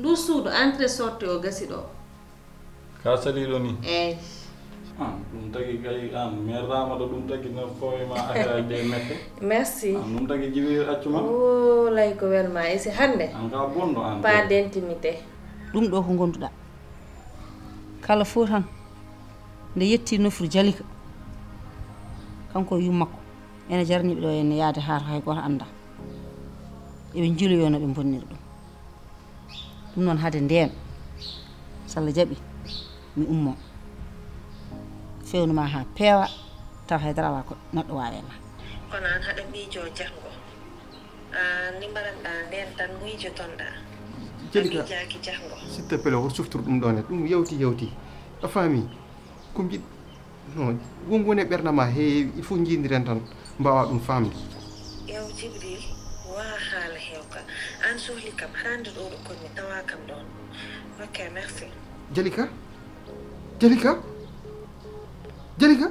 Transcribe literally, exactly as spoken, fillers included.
Ɗum suudu entrée sortie o gasi ɗo. Ka saliɗo ni? Eyi. An ɗum tagi kay an merrama ɗo ɗum tagi no koye ma affaire aji ɗe mette. Merci. An ɗum tagi jiwi accuma. Wolay ko welma e si hannde. An ka bonɗo an. Pas d'intimité. Ɗum ɗo ko gonduɗa kala fof tan nde yetti nofru Jalika. Kanko e yummakko ene jaraniɓe ɗo ene yaade haa hay goto annda. Eɓe njiloyo no ɓe bonniri ɗum. Ɗum noon hade ndeen so Allah jaɓi mi ummo fewnuma haa peewa taw haydara ala ko neɗɗo waawe ma. Kono an haɗa miijo janngo. An ni mbaɗanɗa nden tan miijotonɗa. Jalika. Miijaaki janngo. S'il te plaît, hoto softur ɗum ɗo ne, ɗum yawti yawti. A faami? Ko mbiɗ no wongo ne ɓerna ma he, il faut njindiren tan mbawa ɗum famde. Yaw Jibril, wa haala hewka. An sohli kam hande ɗo ɗo kon mi tawa kam ɗon. Ok, merci. Jalika? Jalika? Jalika?